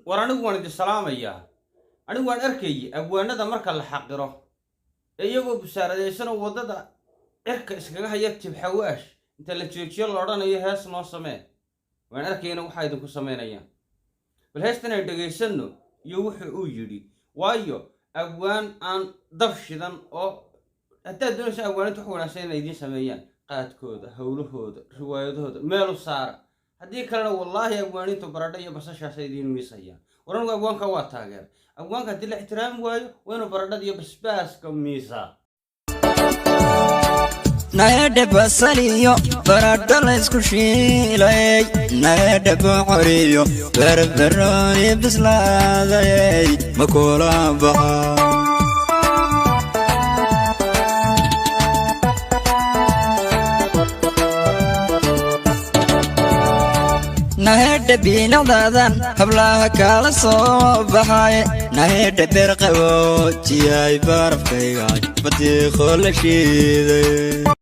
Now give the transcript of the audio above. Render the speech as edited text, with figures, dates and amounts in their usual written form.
War anigu waan idin salaamayaa. Anigu waan arkayay abwaanada marka la xaqiro ee iyagoo busaaradaysanoo waddada cirka iskaga haya tibxawaash inta la joojiyo la odhanayo hees noo samee. Waan arkayna waxaa idinku samaynayaan. Bal heestan ay dhegaysanno iyo wuxuu uu yidhi, waayo abwaan aan dab shidan oo haddaad doonaysa abwaaninta wax wanaagsan inay idiin sameeyaan, qaadkooda, howlahooda, riwaayadahooda meel u saara. Haddii kalena, wallaahi, abwaanintu baradho iyo basashaasay idiin miisayaan. War anigu abwaanka waa taageer. Abwaanka haddii la ixtiraami waayo, waa inuu baradhada iyo basbaaska miisaa. Naedhe basaliyo baradho laysku shiilay, naedhe bocoriyo barbarooni bislaaday, ma kula baxa? Nahedhe biinacdaadan hablaha kala soo baxay, nahedhe beerqaboojiyay barafkayga badiiqo la shiiday.